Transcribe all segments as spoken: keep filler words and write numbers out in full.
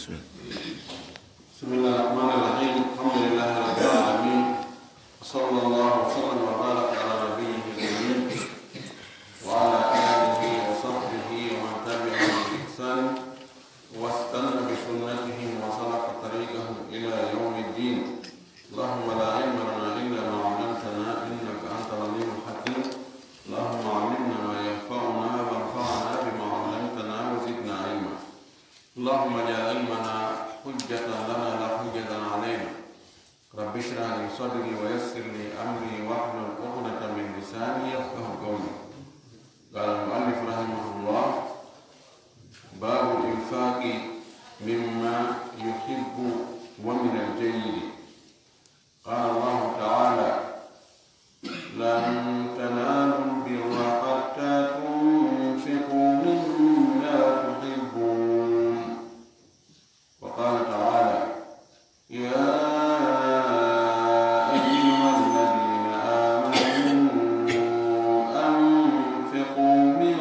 بسم الله الرحمن الرحيم. الحمد لله رب العالمين. وصلى الله وسلم وبارك على نبيه الكريم وعلى آله وصحبه ومن تبعهم بإحسان واستن بسنتهم وسلك طريقهم إلى يوم الدين. اللهم لا علم لنا إلا ما علمتنا إنك أنت العليم الحكيم. اللهم علمنا ما ينفعنا وانفعنا بما علمتنا وزدنا علما. اللهم اجعل علمنا حجة لنا لا حجة علينا. رب اشرح لي صدري ويسر لي أمري واحلل عقدة من لساني يفقه قولي. قال المؤلف رحمه الله: باب الإنفاق مما يحب ومن الجيد. قال الله تعالى: لن تنالوا البر حتى تنفقوا مما تحبون. وقال تعالى: يا أيها الذين آمنوا أنفقوا من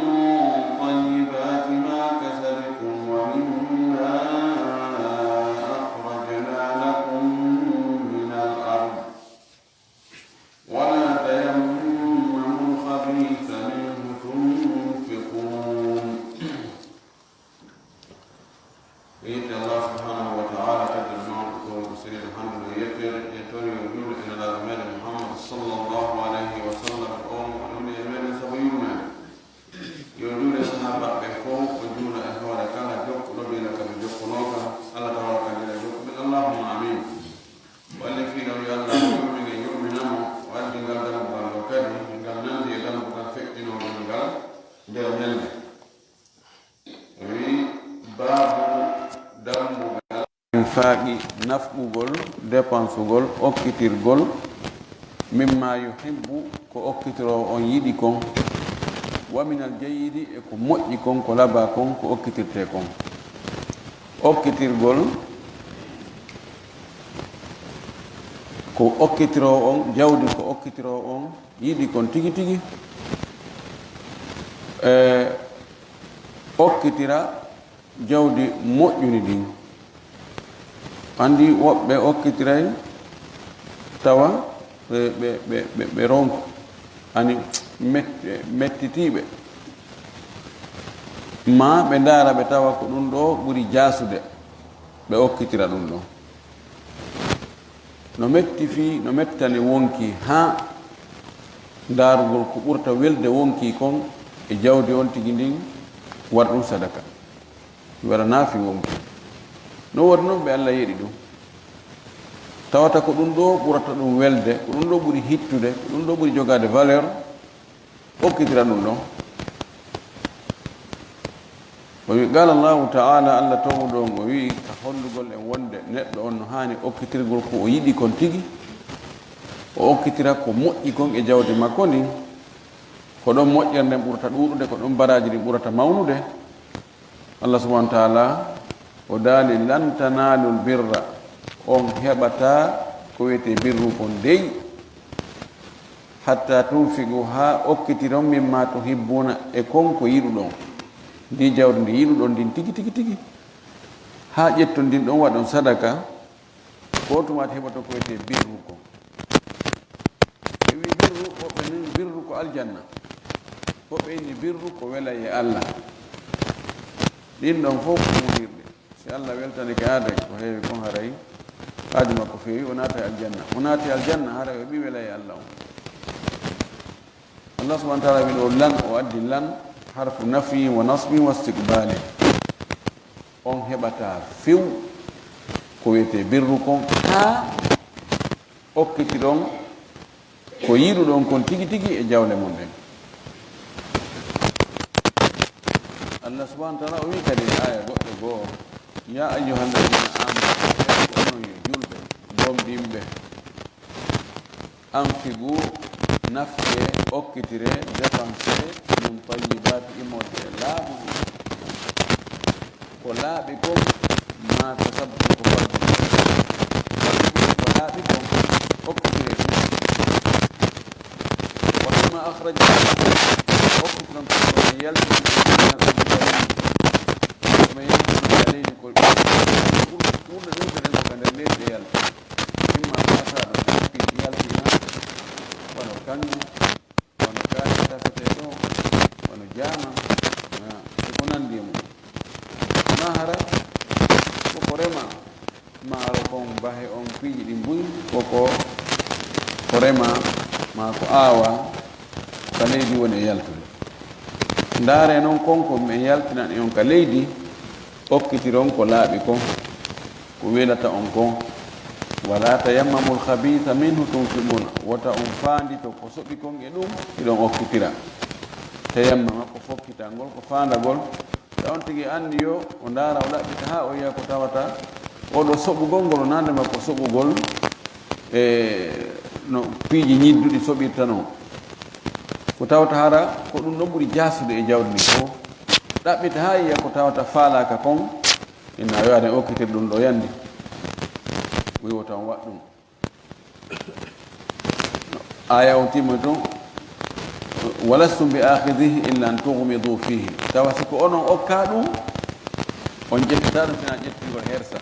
طيبات ما كسبتم ومما أخرجنا لكم من الأرض ولا تيمموا الخبيث منه تنفقون. Yetti Allah subhanahu wa ta'ala, tedduɗo mawɗo, towɗo seniiɗo, handuɗo yetteede, en toni yo juulde e Nelaaɗo meɗen Muhammad sallallahu alayhi wa sallam, on o nuli e meɗen sabu yurmeende. Yo juule sahaabaaɓe ɓen fow, o juula e hoore kala jokkuɗo dina ka ɓe jokkunoo ka, Allah tawala ka dina jokkuɓe, Allahumma amin. Walli fiino yo Allah yurmine, yurmina mo, o addi ngal dambugal ɗo kadi, ngal nandi e dambugal feƴƴinoogal ngal nder ñalnde. O wi'i, baabu dambugal. Infaaqi, nafqugol, dépensugol, okkitirgol, mimma yuhibbu, ko okkitiroowo on yiɗi kon, wa minal jayyidi, e ko moƴƴi kon, ko labaa kon, ko okkitirtee kon. Okkitirgol, ko okkitiroowo on, jawdi ko okkitiroowo on yiɗi kon tigi tigi, e okkitira jawdi moƴƴuni ndin. Anndi woɓɓe okkitiray tawa ɓe, ɓe, ɓe, ɓe, ɓe ronku, ani met-, mettitiiɓe. Maa ɓe ndaara ɓe tawa ko ɗum ɗo ɓuri jaasude, ɓe okkitira ɗum ɗo. No metti fii, no mettani wonkii haa ndaarugol ko ɓurta welde wonkii kon e jawdi on tigi ndin, waɗa ɗum sadaka. Mi waɗanaa fii wonkii. No woodi non ɓe Alla yeɗi ɗum. Tawata ko ɗum ɗo ɓurata ɗum welde, ko ɗum ɗo ɓuri hittude, ko ɗum ɗo ɓuri jogaade valeur, okkitira ɗum ɗon. O wi, qaala Allahu ta'ala, Alla towɗo on, o wi'i, ka hollugol en wonde neɗɗo on no haani okkitirgol ko o yiɗi kon tigi, o okkitira ko moƴƴi kon e jawdi makko ndin, ko ɗon moƴƴere nden ɓurata ɗuuɗude, ko ɗon baraaji ɗin ɓurata mawnude. Allah subhanahu wa ta'ala o daali, "Lan tanaalul birra," on heɓataa ko wiyetee birru kon dey, "hatta tunfiqu," haa okkitiron, "mimma tuhibbuna," e kon ko yiɗuɗon. Ndi jawdi ndi yiɗuɗon ndin tigi, tigi, tigi. Haa ƴetton ndin ɗon waɗon sadaka, ko on tuma heɓoto ko wiyetee birru kon. Ɓe wi'i birru, woɓɓe nin birru ko aljanna. Woɓɓe inni birru ko welay e Allah. Ɗin ɗon fof ko wuurdirɗe. Si Allah weltanike aade ko heewi kon, haray aadi makko feewi, o naata e aljanna. O naati aljanna, haray o ɓii welay e Allah on. Allah subhanahu wa ta'ala wi'i ɗo lan, o addi lan, harfu nafyin wa nasbin wa istiqbalin. On heɓataa few ko wiyetee birru kon, haa okkitiron ko yiɗuɗon kon tigi tigi e jawle mon ɗen. Allah subhanahu wa ta'ala o wi'i kadi e aaya goɗɗo goo, "Ya ayyuhalladhina amanu," onon yo julɓe, gomɗinɓe, "anfiqu," nafqe, okkitire, dépense, "min tayyibati," immorde e laaɓuɗum. Ko laaɓi kon, "ma kasabtum," ko faggudu. Ko laaɓi kon, okkitire ɗum. "Wa mimma akhrajna," okkitiron ko ɗon yaltini, "min al-ardi," ko men yaltini e leydi ko. Bahe on piiji ɗin buy, ko ko, ko rema, maa ko aawa, ka leydi woni e yaltude. Ndaare non kon ko men yaltinani on ka leydi, okkitiron ko laaɓi kon, ko welata on kon. Wala tayammamul khabitha minhu tunfiquna, wota on faandito ko soɓi kon e ɗum, hiɗon okkitira. Tayammama ko fokkitangol, ko faandagol. Tawa on tigi anndi yo o ndaara, o ɗaɓɓita haa o yiya ko tawata oɗo soɓugol ngol, o nande makko soɓugol e no piiji ñidduɗi soɓirta non. Ko tawata hara ko ɗum ɗon ɓuri jaasude e jawdi ndi fof. Ɗaɓɓita haa yiya ko tawata faalaaka kon, inna yo aden okkitir ɗum ɗo yandi. Wi'o tan waɗ ɗum. Aya on timma tun, "Walastum bi akhidhihi illa an tughmidu fihi." Tawa si ko onon okka ɗum, on ƴettata ɗum sina ƴettingol hersa.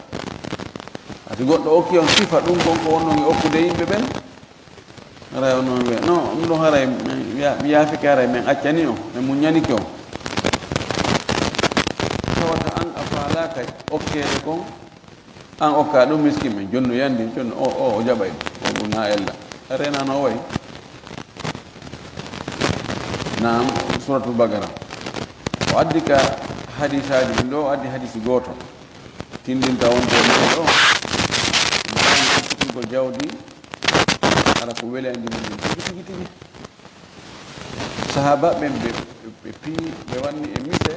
A si goɗɗo okki on sifa ɗum kon ko wonnon e okkude yimɓe ɓen, haray on non wi'a, "No, ɗum ɗon haray men, mi ya-, mi yaafike haray men accani on, men muññanike on." Tawata an a faalaaka okkeede kon, an okka ɗum miskin men, jonno yandi, jonno o, o, o jaɓay ɗum. O ɗum na ella. A renano o way. Naam, Suratul Baqara. O addi ka hadisaaji ɗin ɗo, o addi hadisi gooto. Tindinta wonde men ɗo. Ɗum ɗon ko jawdi, hara ko welendi mum ɗum tigi, tigi, tigi. Sahaaba ɓen ɓe, ɓe, ɓe pii, ɓe wanni e mise,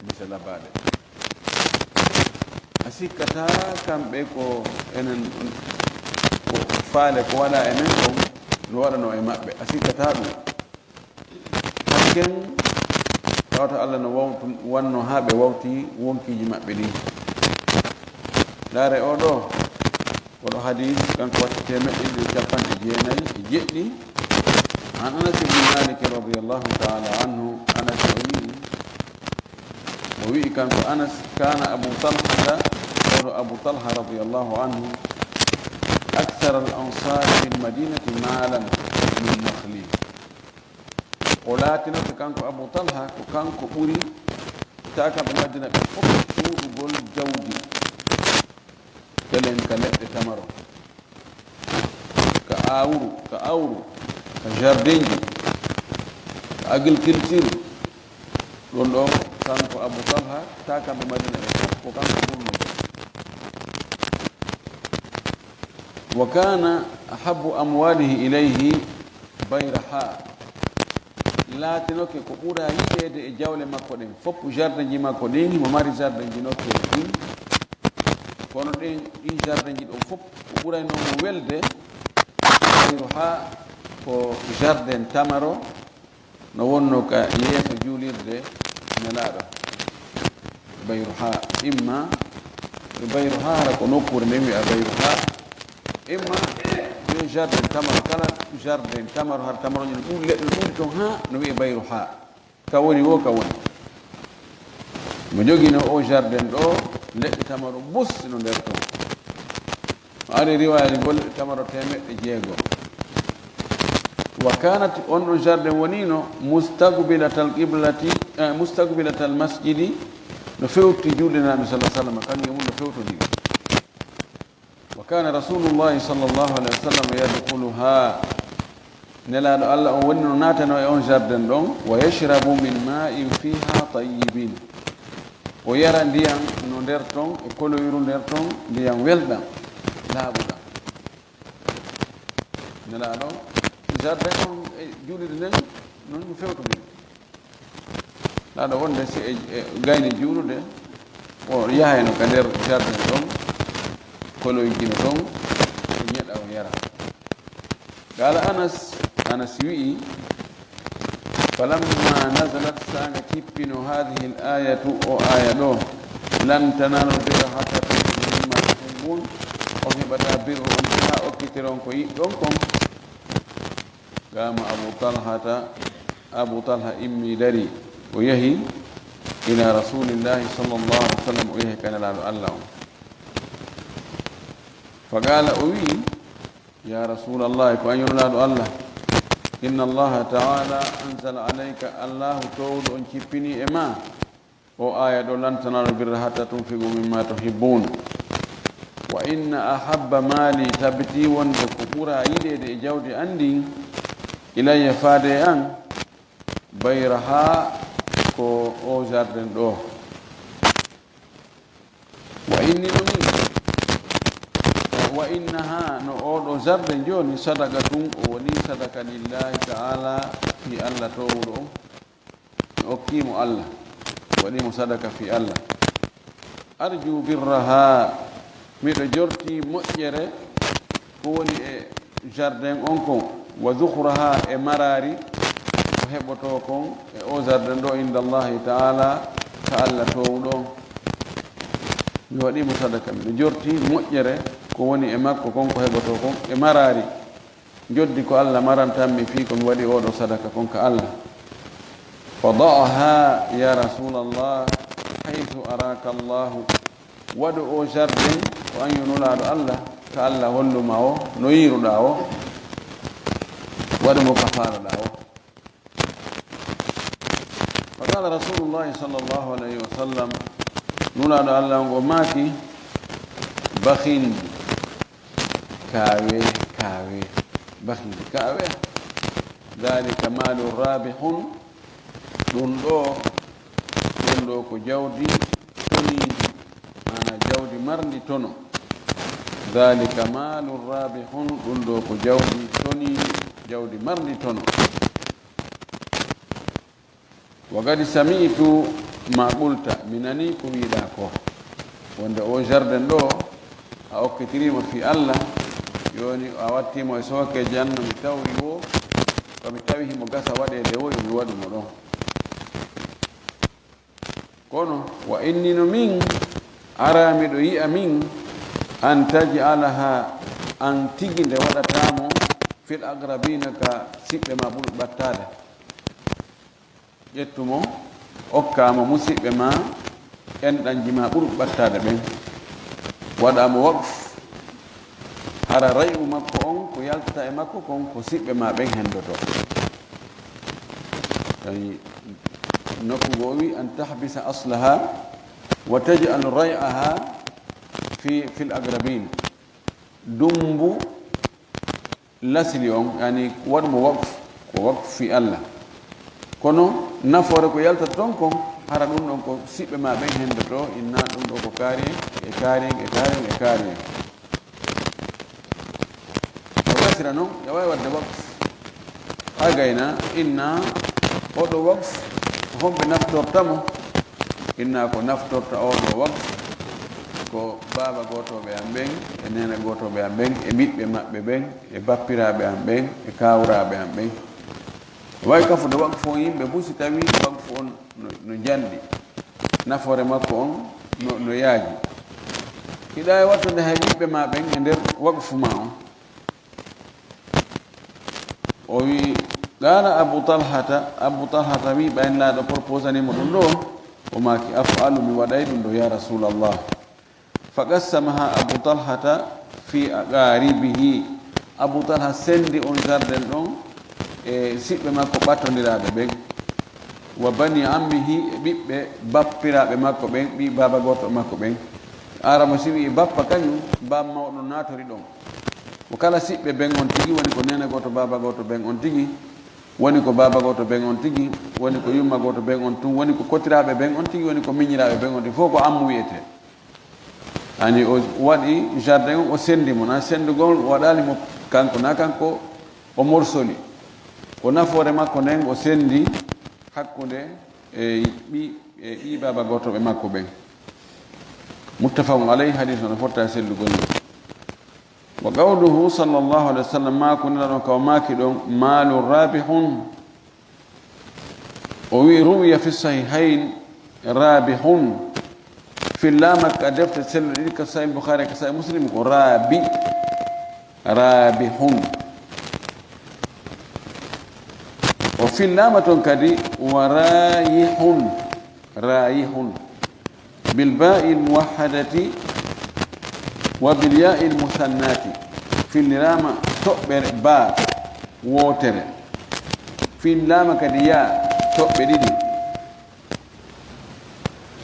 mise labaaɗe. A sikkataa kamɓe ko enen, ko faale ko waɗa e men kon no waɗano e maɓɓe. A sikkataa ɗum. Hakken tawata Allah no wawtu, wanno haa ɓe wawti wonkiiji maɓɓe ɗin. Ndaare o ɗo, oɗo hadis, kanko watti teemeɗɗe ɗiɗi e capanɗe jeenayi e jeɗɗi. An Anas ibn Malik radiyallahu ta'ala anhu, Anas o wi'i, o wi'i kanko Anas, "Kana Abu Talhata," oɗo Abu Talha radiyallahu anhu, "akthara al-ansari bil madinati malan min nakhli." O laatinoke kanko Abu Talha ko kanko ɓuri taakaɓe Madina ɓe fof ɗuuɗugol jawdi, kelen ka leɗɗe tamaro, ka awru, ka awru, ka jardinji, ka agriculture. Ɗum ɗo kanko Abu Talha, taakaɓe Madina ɓe fof ko kanko ɓurno. Wa kana ahabbu amwalihi ilayhi Bayraha. Laatinoke ko ɓura yiɗeede e jawle makko ɗen fof, jardinji makko ɗin, himo mari jardinji nokkeeli ɗin. Kono ɗin, ɗin jardinji ɗon fof, ko ɓurayno mo welde, Bayraha, ko jardin tamaro, no wonno ka yeeso juulirde Nelaaɗo. Bayraha, imma Bayraha, hara ko nokkuure nden wi'a Bayraha, imma yo jardin tamaro, kala jardin tamaro, hara tamaro ñande ɗum leɗɗe ɗuuɗi ton haa no wi'e Bayraha. Ka woni wo ka woni. Mo jogino o jardin ɗo, leɗɗe tamaro bus no nder ton. O ari riwaayaji golle tamaro teemeɗɗe jeego. Wa kanat, on ɗon jardin wonino mustaqbilatal qiblati, eh, mustaqbilatal masjidi, no fewti juulde Nabi sallallahu alaihi wasallam, kanjum e mum no fewtodiri. Wa kana Rasulullahi sallallahu alaihi wasallam yadkhuluha. Nelaaɗo Allah on woni no naatano e on jardin ɗon, wa yashrabu min ma'in fiha tayyibin. O yara ndiyam no nder ton, e koloyru nder ton, ndiyam welɗam, laaɓuɗam. Nelaaɗo, jardin on e juulirde nden, non ɗum fewtodiri. Nelaaɗo wonde si e, e gayni juulude, o yahayno ka nder jardin ɗon, koloyjino ton, o ñeɗa, o yara. Qala Anas, Anas wi'i, "Falamma nazalat, saanga tippino, hadhihi al-ayatu, o aya ɗo, lan tanalu birra hatta tunfiqu mimma tuhibbun, on heɓata birru on haa okkitiron ko yiɗɗon kon." Qama Abu Talhata, Abu Talha immi dari, o yahi ila Rasulillahi sallallahu alaihi wasallam, o yahi ka Nelaaɗo Allah on. Fa qala, o wi'i, "Ya Rasulallah, ko an yonulaaɗo Allah, inna Allaha ta'ala anzala alayka, Allahu toowɗo on cippini e ma o aya ɗo, lan tanalu birra hatta tunfiqu mimma tuhibbun. Wa inna ahabba maali, tabiti wonde ko ɓura yiɗeede e jawdi an ndin, ilayya, faade e an, bayraha, ko o jardin ɗo. Wa inni no min, wa innaha, no oɗo jardin jooni, sadaqatun, o woni sadaka, lillahi ta'ala, fi Allah toowuɗo on. Mi okkii mo Allah, waɗii mo sadaka fii Allah. Arju birraha, miɗo jortii moƴƴere ko woni e jardin on kon, wa zukhraha, e maraari ko heɓotoo kon e o jardin ɗo, inda Allahi ta'ala, ka Allah toowuɗo on. Mi waɗii mo sadaka, miɗo jortii moƴƴere ko woni e makko kon, ko heɓotoo kon e maraari. Joddi ko Allah marantammi fii ko mi waɗi oɗo sadaka kon ka Allah. Fada'aha ya Rasulallah haythu araka Allahu. Waɗu o jardin ko an yo Nulaaɗo Allah, ka Allah holluma o, no yiiruɗaa o. Waɗu mo ka faalaɗaa o. Fa qala Rasulullahi sallallahu alayhi wa sallam, Nulaaɗo Allah on o maaki, bakhin, kaawe, kaawe, bakhin, kaawe. Dhalika malu rabihun, ɗun ɗo, ɗun ɗo ko jawdi toniindi, maana jawdi marndi tono. Dhalika malu rabihun, ɗun ɗo ko jawdi toniindi, jawdi marndi tono. Wa qad sami'tu ma qulta, mi nanii ko wiiɗaa ko, wonde o jardin ɗo a okkitirii mo fii Allah, jooni a wattii mo e sookeeji an, no mi tawri woo, ko mi tawi himo gasa waɗeede woo, yo mi waɗu mo ɗon. Kono, wa inni no min, ara miɗo yi'a min, an taj'alaha, an tigi nde waɗataa mo, fil aqrabina, ka siɓɓe ma ɓurɓe ɓattaade. Ƴettu mo, okkaa mo musiɓɓe ma, enɗanji ma ɓurɓe ɓattaade ɓen. Waɗaa mo waqf. Hara ray'u makko on, ko yaltata e makko kon, ko siɓɓe ma ɓen hendoto. Yani, nokku goo o wi, an tahbisa aslaha wa taj'al ray'aha fi, fil aqrabin. Dumbu lasli on, yani, waɗu mo waqf, ko waqf fi Allah. Kono nafoore ko yaltata ton kon, hara ɗum ɗon ko siɓɓe ma ɓen hendoto, inna ɗum ɗo ko kaari en, e kaari en, e kaari en, e kaari en. O gasira non, ya waawi waɗde waqf. Haa gayna, inna oɗo waqf, homɓe naftorta mo? Inna ko naftorta oɗo waqf, ko baaba gootooɓe am ɓen, e neene gootooɓe am ɓen, e ɓiɓɓe maɓɓe ɓen, e bappiraaɓe am ɓen, e kaawraaɓe am ɓen. Way kafude waqfu on yimɓe fof, si tawi waqfu on no, no njanɗi, nafoore makko on no, no yaaji. Hiɗa e wattude hay ɓiɓɓe ma ɓen e nder waqfu ma on. O wi, qala Abu Talhata, Abu Talhata wi, ɓay Nelaaɗo proposani mo ɗum ɗo, o maaki, af'alu, mi waɗay ɗum ɗo, ya Rasulallah. Fa qassamaha Abu Talhata fi aqaribihi. Abu Talha sendi on jardin ɗon e siɓɓe makko ɓattondiraaɓe ɓen. Wa bani ammihi, e ɓiɓɓe bappiraaɓe makko ɓen, ɓii baaba gooto makko ɓen. Ara mo si wi'i bappa kañum, baaba mawɗo natori ɗon. Ko kala siɓɓe ɓen on tigi, woni ko neene gooto, baaba gooto ɓen on tigi, woni ko baaba gooto ɓen on tigi, woni ko yumma gooto ɓen on tun, woni ko kotiraaɓe ɓen on tigi, woni ko miñiraaɓe ɓen on tigi, fof ko ammu wiyetee. Ani o waɗi jardin on, o sendi mo, na sendugol waɗali mo kanko, na kanko o morsoli. Ko nafoore makko nden o sendi hakkunde e ɓi, e ɓi baaba gooto ɓe makko ɓen. Muttafaqun alayhi, hadis on no fotta e sellugol. Wa qawluhu sallallahu alayhi wa sallam, ma ko nela ɗon ka o maaki ɗon, malun rabihun. O wi, ruwiya fi sahihayn, rabihun. Fillama ka defte selluɗe ɗiɗi, ka Sahih Bukhari, ka Sahih Muslim, ko rabi, rabihun. O fillama ton kadi, wa rayihun, rayihun. Bil ba'il muwahhadati wa bil ya'il musannati. Fillirama toɓɓere ba wootere. Fillama kadi ya toɓɓe ɗiɗi.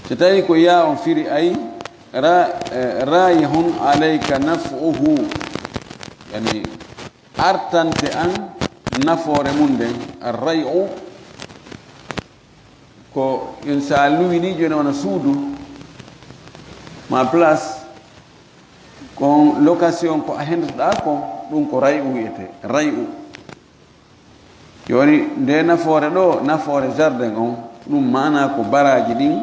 So tawi ko ya on firi ay, Ra, eh, rayhun alayka naf'uhu. Yani, artante an nafoore mum nden. Ar-ray'u ko in sa luwi ni jooni wona suudu ma place, kon location ko a hendotoɗaa kon, ɗum ko ray'u wiyete, ray'u. Jooni nde nafoore ɗo, nafoore jardin on, ɗum maana ko baraaji ɗin,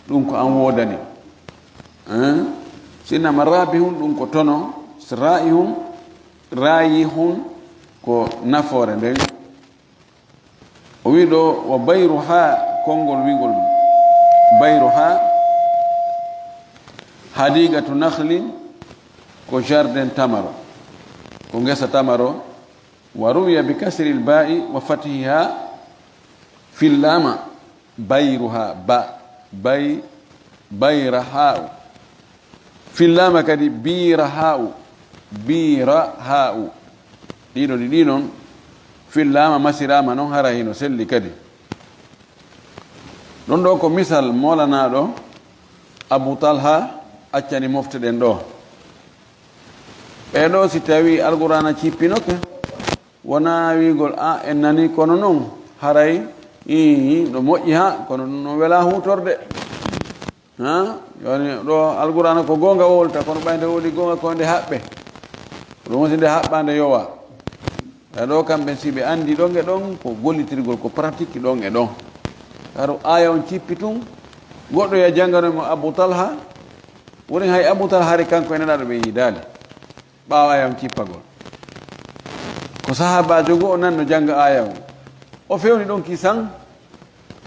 ɗum ko an woodani. Hein? Sinnama rabihun ɗum ko tono, rayihun, rayihun ko nafoore nden. O wi ɗo, wa bayruha, konngol wingol bayruha, hadiqatu nakhlin, ko jardin tamaro, ko ngesa tamaro. Wa ruwiya bi kasril ba'i wa fathiha fil lama, bayruha, ba, bay, bayraha'u. Fillama kadi biraha'u, biraha'u. Ɗiɗo ɗi ɗi non, fillama masirama non, hara hino selli kadi. Ɗon ɗo ko misal molanaɗo Abu Talha accani mofte ɗen ɗo. Ɓe ɗo si tawi Alqur'ana cippinoke, wona wiigol, a, en nani, kono non haray, ii, ɗo moƴƴi ha, kono ɗum non wela hutorde. Ha? Yoni ɗo Alqur'ana ko gonga wolta, kono ɓay nde woni gonga ko nde haɓɓe. Ɗum woni si nde haɓɓa nde yowa. E ɗo kamɓe si ɓe andi ɗon e ɗon, ko gollitirgol, ko pratique ɗon e ɗon. Karo aya on cippi tun, goɗɗo ya jangano mo Abu Talha, woni hay Abu Talha hari kanko e neɗɗo ɓe yiidaali. Ɓaawo aya on cippagol. Ko sahaabaajo goo o nanno jannga aya on. O fewni ɗon kisan,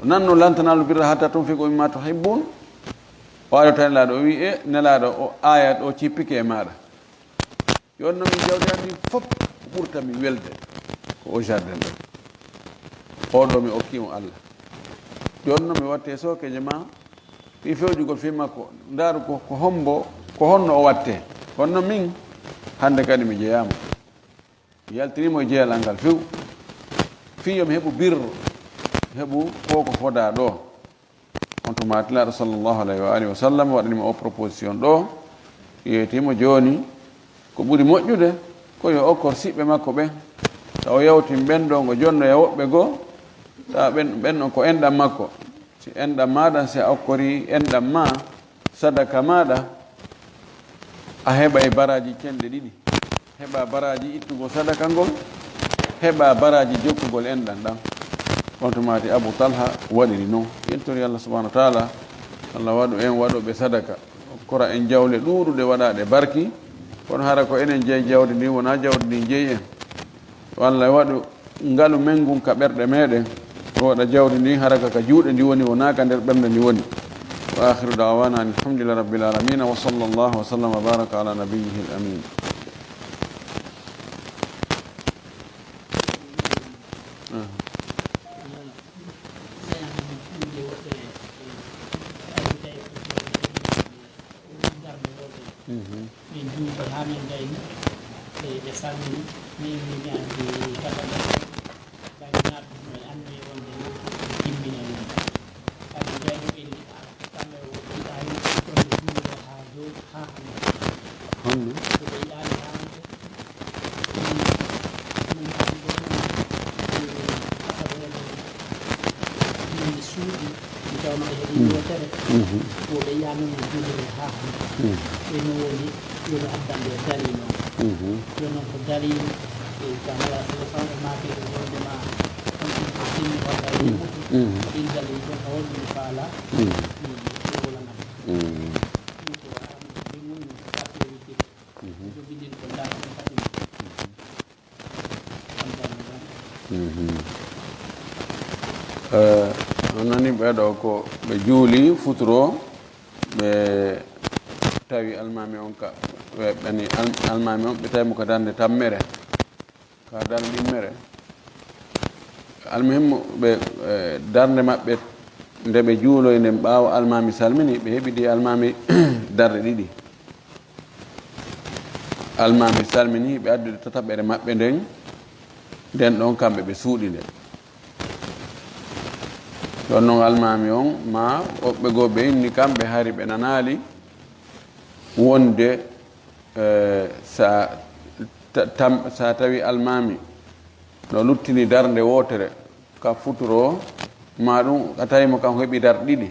o nanno lan tanaalul birra hattaa tunfiqu mimmaa tuhibbuun. O ari o tawi Nelaaɗo, o wi'i, e Nelaaɗo, o aya ɗo cippike e maaɗa. Jooni non min jawdi an ndin fof ko ɓurta min welde ko o jardin ɗo. O ɗo mi okki mo Allah. Jooni non mi watte sookeejo ma. Fii fewjugol fii makko, ndaaru ko, ko hombo, ko honno o watte. Kono min, hannde kadi mi jeyaama. Mi yaltiniimo e jeyal an ngal few. Fii yo mi heɓu birr, mi heɓu ko ko fodaa ɗo. On tuma Nelaaɗo sallallahu alayhi wa alihi wa sallam waɗani mo o proposition ɗo. Yeetimo jooni, ko ɓuri moƴƴude, ko yo okkor siɓɓe makko ɓen. Tawa yawtin ɓen ɗon o jonnoya woɓɓe goo, tawa ɓen, ɓen ɗon ko enɗam makko. Si enɗam maaɗa, si a okkorii enɗam maa sadaka maaɗa, a heɓay baraaji cenɗe ɗiɗi. Heɓa baraaji ittugol sadaka ngol, heɓa baraaji jokkugol enɗam ɗam. On tuma Abu Talha waɗiri non. Yen tori Allah subhanahu wa taala, Allah waɗu en waɗooɓe sadaka. Okkora en jawle ɗuuɗuɗe waɗaaɗe barki, kono hara ko enen jeyi jawdi ndin, wonaa jawdi ndin jeyi en. Yo Allah waɗu ngalu men ngun ka ɓerɗe meɗen, o waɗa jawdi ndin hara ka, ka juuɗe ndi woni, wonaa ka nder ɓernde ndi woni. Wa akhiru da'wana anil hamdulillahi rabbil alamin, wa sallallahu wa sallama wa baraka ala nabiyyihil amin. Ah. Mhm. Min juulɓe haa min ngayni, ɓe, ɓe salmini, min, min, min andi kala ɓe, ɓe naatnuno e anniye wonde yewtude e timmina ɗum. Kadi ngayni ɓe yiɗa, kamɓe o yiɗa yewtude ɗon e juulde haa jooni, haa hannde. Honno? Ɓe yiɗaani haa hannde. Min, min hannde, eh, asaweere, min suuɗi. Mi tawno ɓe heɓi yewtere. Mhm. Wo ɓe yiya men no juuliri haa hannde. Mhm. Ɓe no woni, yo no addande daliil noon. Mhm. Yo noon ko daliil, e ka mala sila sawɗo maake e wonde ma, on ɗum ko sinni walla e yewtude. Mhm. Ɗin daliil ɗon, ko honɗum faala? Mhm. Mm, ko wala nana. Mhm. Ɗum ko wala nana. Ɗum woni ko faati e wittude. Mhm. Jogindin ko ndaar ɗum kaɗum. Mhm. Eh, on nani ɓeeɗo ko ɓe juuli futuro, ɓe tawi almaami on ka, ɓe ɓeni al-, almaami on, ɓe tawi mo ka darnde tammere, ka darnde ɗimmere. Almuhimmu, ɓe, eh, darnde maɓɓe nde ɓe juuloyi nden ɓaawo almaami salmini, ɓe heɓidi almaami darɗe ɗiɗi. Almaami salmini, ɓe addude tataɓere maɓɓe nden, nden ɗon kamɓe ɓe suuɗi nde. Ɗon non almaami on, ma woɓɓe goo ɓe inni kamɓe hari ɓe nanaali, Wonde, eh, sa ta-, tam-, sa tawi almaami no luttini darnde wootere ka futuro, ma ɗum a tawi mo kam heɓi darɗe ɗiɗi,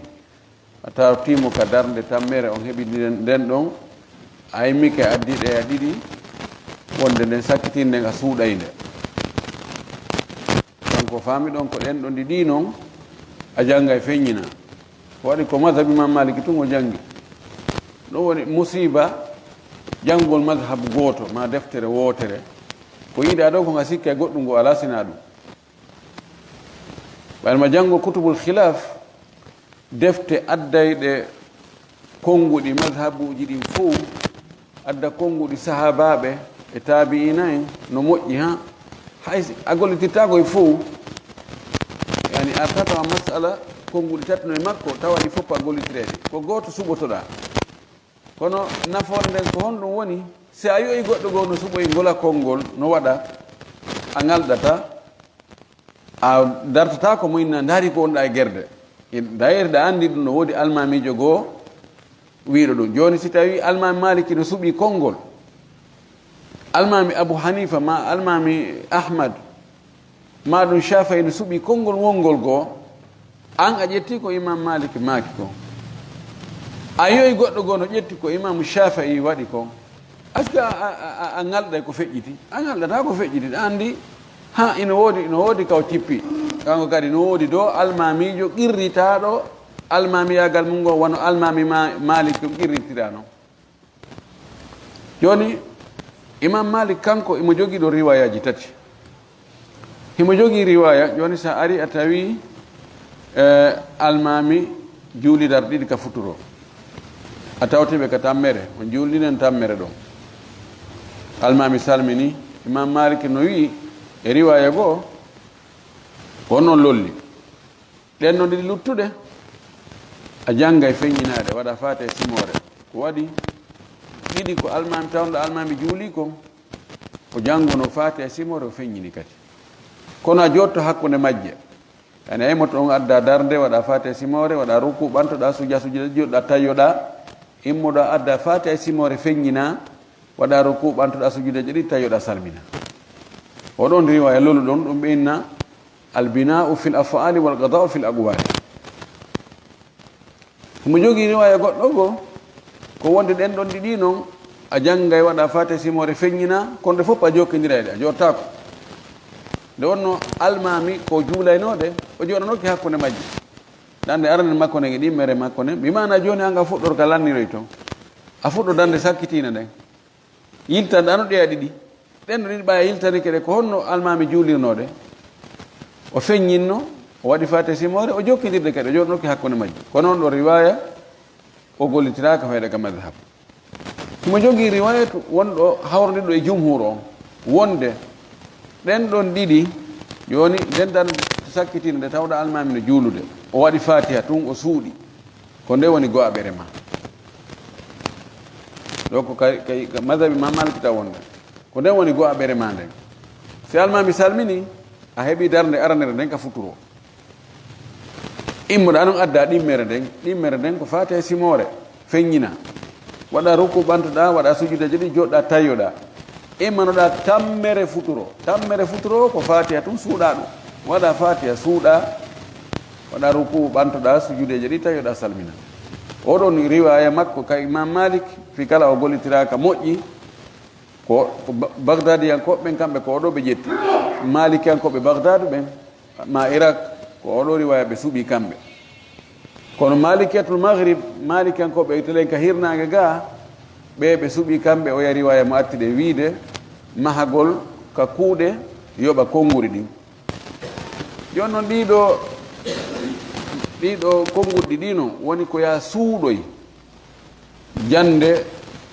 a tawti mo ka darnde tammere, on heɓi nden, nden ɗon, a immike addi ɗe a ɗiɗi, wonde nden sakkitinde nga suuɗay nde. Kanko faami ɗon ko ɗen ɗon ɗiɗi non, a jannga e feññina. Waɗi ko mazhabi Imam Maliki tun o janngi. Ɗum woni musiba janngol mazhabu gooto ma deftere wootere. Ko yiɗaa ɗo ko nga sikka e goɗɗum ngo alaa sinaa ɗum. Ɓayma janngo kutubul khilaf, defte addayɗe konnguɗi mazhabuuji ɗin fow, adda konnguɗi sahaabaaɓe e taabi'iina en no moƴƴi, ha hay si a gollitittaako e fow, yani artata a masala konnguɗi tati no e makko, tawa ɗi fof a gollitireede. Ko gooto suɓotoɗaa. Kono nafoore nden ko honɗum woni? Si a yoyi goɗɗo goo no suɓoyi ngola konngol, no waɗa, a ŋalɗata, a dartata ko mo inna ndaari ko wonɗa e gerde. D'ailleurs, ɗa anndi ɗum no woodi almaamiijo goo wiiɗo ɗum. Jooni si tawi almaami Maliki no suɓi konngol, almaami Abu Hanifa ma almaami Ahmad, ma ɗum Shafi'i no suɓi konngol wonngol goo, an a ƴetti ko Imam Malik maaki ko. A yoyi goɗɗo goo no ƴetti ko Imam Shafi'i waɗi ko. Est-ce que a, a, a, a ŋalɗay ko feƴƴiti? A ŋalɗata ko feƴƴiti. Ɗa anndi, ha, ina woodi, ina woodi kaw cippi. Kanko kadi no woodi do almaamiijo qirritaaɗo almaamiyaagal mum ngoo, wano almaami Ma-, Malik ɗum qirritirano. Jooni, Imam Malik kanko imo jogii ɗo riwaayaaji tati. Himo jogii riwaaya, jooni sa ari a tawi, eh, almaami juuli darɗe ɗiɗi ka futuro. A tawti ɓe ka tammere, on juulinen tammere ɗon. Almaami salmini, Imam Malik no wi'i e riwaaya goo, ko non lolli. Ɗen no ɗiɗi luttuɗe, a jannga e feññinaaɗe, waɗa faate e simoore. Ko waɗi ɗiɗi ko almaami, tawnɗo almaami juuli kon, o jannguno faate e simoore, o feññini kadi. Kono a jotto hakkunde majje. Yani a immoto on adda darnde, waɗa faate e simoore, waɗa ruku, ɓantoɗa, sujja, sujjude, joɗɗa, tayyoɗa, immoɗa, adda faate e simoore, feññina, waɗa ruku, ɓantoɗa, sujjude, ɗiɗi, tayyoɗa, salmina. O ɗon riwaya lolu ɗon, ɗum ɓe inna Albina'u fil af'ali wal qada'u fil aqwali. Himo jogii riwaya goɗɗo goo, ko wonde ɗen ɗon ɗiɗi non, a janngay waɗa faate simoore feññina, kono ɗe fof a jokkindiray ɗe, a jottaako. Nde wonno almaami ko juulaynoɗe, o joɗanoki hakkunde majje. Ɗande arande makko nden e ɗimmere makko nden, bi maana jooni an a fuɗɗor ka lanniroyto. A fuɗɗo darnde sakkitiinde nden. Yiltan ɗa no ɗeya ɗiɗi. Ɗen no ɗiɗi ɓaya yiltanike ɗe, ko honno almaami juulirnoo ɗe? O feññinno, o waɗi faate simoore, o jokkindirde kadi, o joɗnoki hakkunde majji. Kono on ɗo riwaya, o gollitiraaka fayda ka madhab. Himo jogii riwayatu wonɗo hawrodiɗɗo e jumhur on, wonde ɗen ɗon ɗiɗi, jooni nden darnde sakkitiinde nde tawɗa almaami no juulude. O waɗi faatiha tun, o suuɗi. Ko nde woni go'aɓere ma. Ɗo ko kay, kay, ka madhabi Imam Malik taw wonde. Ko nden woni go'aɓere ma nden. Si almaami salmini, a heɓi darnde aranere nden ka futuro. Immoɗa non adda ɗimmere nden. Ɗimmere nden ko faate e simoore. Feññina. Waɗa ruku ɓantoɗa, waɗa sujudeeje ɗiɗi, joɗɗa, tayyoɗa. Immanoɗa tammere futuro. Tammere futuro ko faatiha tun suuɗa ɗum. Waɗa faatiha suuɗa. Waɗa ruku ɓantoɗa, sujudeeje ɗiɗi, tayyoɗa, salmina. Oɗon riwaya makko ka Imam Malik, fi kala o gollitiraaka moƴƴi, ko, ko Ba-, Bagdadiyankooɓe ɓen kamɓe ko oɗo ɓe ƴetti. Malikiyankooɓe Bagdadu ɓen, ma Irak, ko oɗo riwaya ɓe suɓi kamɓe. Kono Malikiyatul Maghrib, Malikiyankooɓe telen ka hirnaange ga, ɓe ɓe suɓi kamɓe oya riwaya mo atti ɗe wiide mahagol ka kuuɗe yoɓa konnguri ɗin. Jooni non ɗiɗo, ɗiɗo konngurɗi ɗi non woni ko ya suuɗoy jannde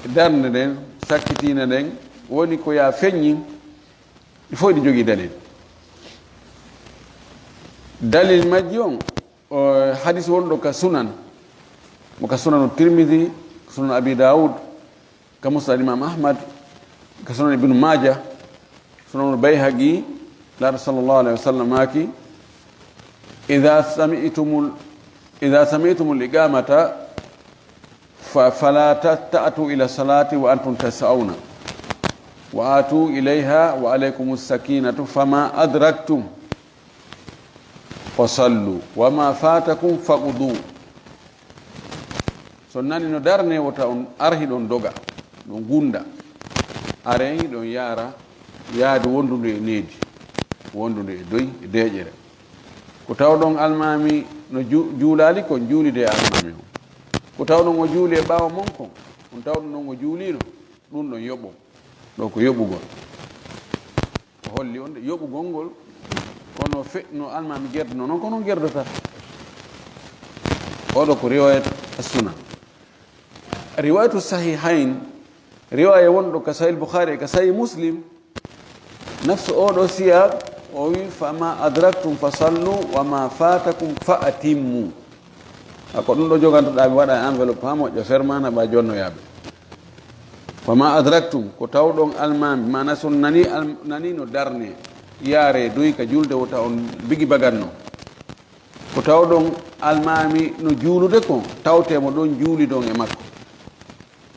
darnde nden, sakkitiinde nden, woni ko ya feññi, ɗi fof ɗi jogii dalil. Dalil majji on, o, hadis wonɗo ka sunan, mo ka sunanu Tirmidhi, sunan Abi Dawud, ka Musnad Imam Ahmad, ka Sunan Ibn Majah, Sunan Bayhaqi, Laaɗo sallallahu alaihi wasallam maaki, "Idha sami'tumul, idha sami'tumul iqamata Fa-, fala ta-, ta'tu ila salati wa antum tas'auna. Wa atu ilaiha wa alaikum sakinatu fama adraktum fasallu wa ma fatakum faqdu. So nani no darne wota on arhi ɗon doga, ɗon gunda. Are hiɗon yaara yaadu wondundu e needi, wondundu e doy, e deeƴere. Ko tawɗon almaami no ju-, juulaali kon, juulide e almaami on. Ko tawɗon o juuli e ɓaawo mon kon, on tawɗon ɗon o juuliino, ɗum ɗon yoɓon. Ɗo ko yoɓugol. O holli on de yoɓugol ngol, kono fe-, no almaami gerduno noon, ko noon gerdata. Oɗo ko riwayat as-sunan. Riwayatu sahihayn, riwaya wonɗo ka Sahih Bukhari e ka Sahih Muslim, nafsu oɗo siyaq, o wi, "Fama adraktum fa sallu, wa ma fatakum fa atimmu." A ko ɗum ɗo jogantoɗaa, mi waɗa e enveloppe haa moƴƴa, ferma naɓa jonnoyaaɓe. "Fama adraktum", ko tawɗon almaami, maana so nani al-, nani no darne, yaare doy ka julde wota on bigi baganno. Ko tawɗon almaami no juulude kon, tawte mo ɗon juulidon e makko.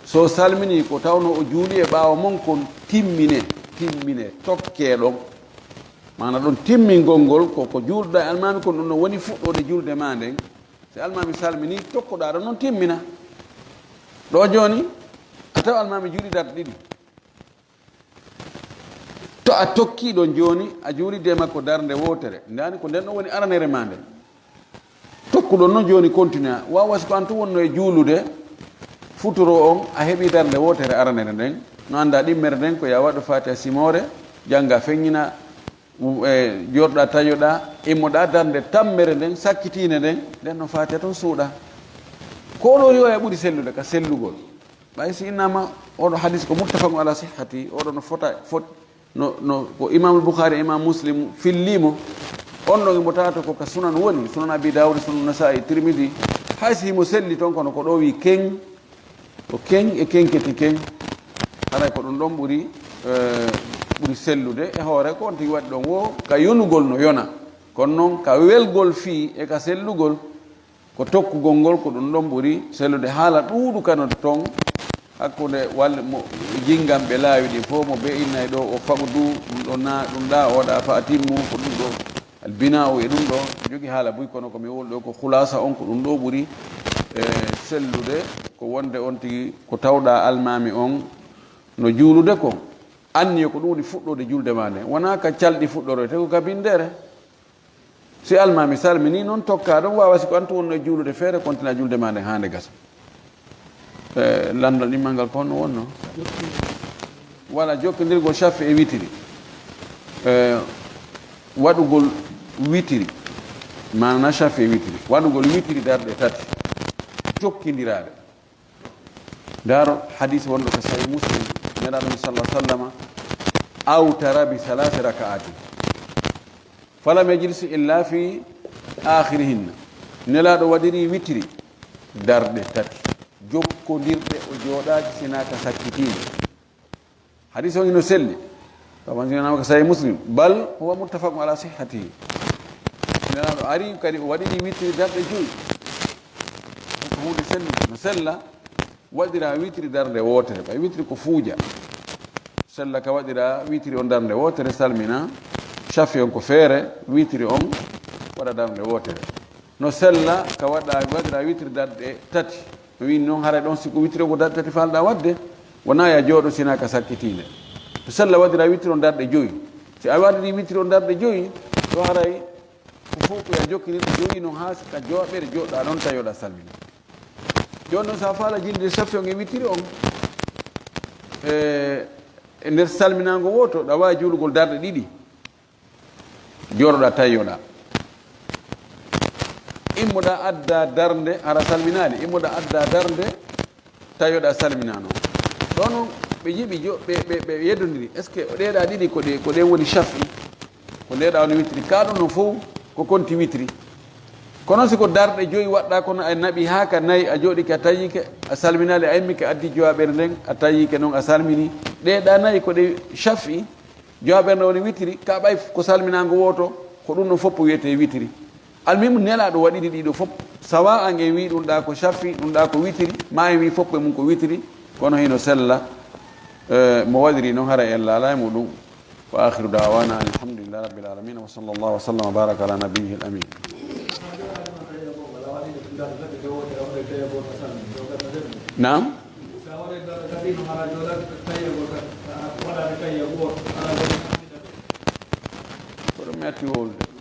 So salmini ko tawno o juuli e ɓaawo mon kon, timmine, timmine, tokke ɗon. Maana ɗon timmingol ngol ko, ko juulɗa e almaami kon, ɗum no woni fuɗɗoode julde ma nden. Si almaami salmini, tokkoɗaa ɗon non timmina. Ɗo jooni, a tawa almaami juuli darɗe ɗiɗi. To a tokki ɗon jooni, a juulide makko darnde wootere. Ndaani ko nden ɗon woni aranere ma nden. Tokkuɗon non jooni continue. Waawa si ko an tun wonno e juulude, futuro on, a heɓi darnde wootere aranere nden. No annda ɗimmere nden ko ya waɗu Fatiha simoore, jannga feññina, u-, e, jorɗa taƴoɗa, immoɗa darnde tammere nden, sakkitiinde nden, nden no Fatiha ton suuɗa. Ko ɗo riwaya ɓuri sellude ka sellugol. Ɓay si innama oɗo hadis ko muttafaqun ala sihhati, oɗo no fota, fot-, no, no, ko Imam Bukhari, Imam Muslim fillimo. On ɗon imo tawato ko ka Sunan woni, Sunan Abi Dawud, Sunan Nasa'i, Tirmidhi. Hay si himo selli ton, kono ko ɗo wi ken, ko ken e ken keti ken. Haray ko ɗum ɗon ɓuri, eh, ɓuri sellude e hoore ko on tigi waɗi ɗon wo ka yonugol no yona. Kono non ka welgol fii e ka sellugol, ko tokkugol ngol, ko ɗum ɗon ɓuri sellude. Haala ɗuuɗu kano ton hakkunde walla mo jingamɓe laawi ɗin fof, mo be innay ɗo o faqdu, ɗum ɗo na, ɗum ɗa, oɗa fa atimmu, ko ɗum ɗo albina'u e ɗum ɗo jogi haala buy, kono ko mi wol ɗo ko khulasa on, ko ɗum ɗo ɓuri, e, sellude, ko wonde on tigi ko tawɗa almami on no juulude kon. Anniya ko ɗum woni fuɗɗode julde ma nden, wona ka calɗi fuɗɗoroyte, ko ka bindere. Si almami salmini noon, tokka ɗon, wawa si ko an tun wonno e juulude feere, kontina julde ma nden haa nde gasa. E, landal ɗimmal ngal ko honno wonno? Wala jokkondirgol shaffi e witiri. E, waɗugol witiri. Maana shaffi e witiri. Waɗugol witiri darɗe tati. Jokkindiraade. Ndaaro hadis wonɗo ko Sahih Muslim, Nelaaɗo on sallallahu alaihi wasallam awtara bi thalathi raka'atin. Falam yajlis illa fi akhirihinna. Nelaaɗo waɗiri witiri darɗe tati. Jokkondirɗe o jooɗaaki sinaa ka sakkitiinde. Hadis on ino selli. Tawa sinaa ka Sahih Muslim. Bal huwa muttafaqun ala sihhatihi. Nelaaɗo ari kadi o waɗiri witiri darɗe joyi. Ko huunde sellude. No sella waɗira witiri darnde wootere. Ɓay witiri ko fuuja. Sella ka waɗira witiri on darnde wootere, salmina. Shafi on ko feere, witiri on waɗa darnde wootere. No sella ka waɗa, waɗira witiri darɗe tati. No wiin noon haray ɗon si ko witiri on ko darɗe tati falɗa waɗde, wona ya jooɗo sina ka sakkitiinde. No sella waɗira witiri on darɗe joyi. Si a waɗiri witiri on darɗe joyi, ɗo haray ko fof ko ya jokkinirɗe joyi noon haa si ka jooɓere jooɗɗa ɗon tawi oɗa salmina. Jooni noon, so a faala jilde safi on e witiri on, e, e nder salminaango wooto, ɗa waawi juulugol darɗe ɗiɗi, jooɗoɗa, tayoɗa. Immoɗa adda darnde, hara salminaali, immoɗa adda darnde, tawi oɗa salminano. Ɗo noon ɓe njiɗi jo-, ɓe, ɓe, ɓe yeddondiri. Est-ce que ɗeeɗa ɗiɗi ko ɗe, ko ɗe woni shafi? Ko ndeeɗa woni witiri? Ka ɗum noon fof ko konti witiri. Kono si ko darɗe joyi waɗɗa, kono a naɓi haa ka nayi, a jooɗike, a tayike, a salminaali, a immike, a addi jowaɓere nden, a tayike noon, a salmini. Ɗeeɗa nayi ko ɗe shafi, jowaɓere nde woni witiri, ka ɓay ko salminaango wooto, ko ɗum ɗon fof wiyetee witiri. Almuhimu, Nelaaɗo waɗiri ɗiɗo fof. Sawa en wi ɗum ɗa ko shafi, ɗum ɗa ko witiri, ma en wi foppe mum ko witiri, kono hino sella, eh, mo waɗiri noon hara en laala e muɗum. Wa akhiru da'wana alhamdulillahi rabbil alamin, wa sallallahu wa sallam wa baraka ala nabiyyihi al-amin. Naam? Ko ɗum metti wowlude.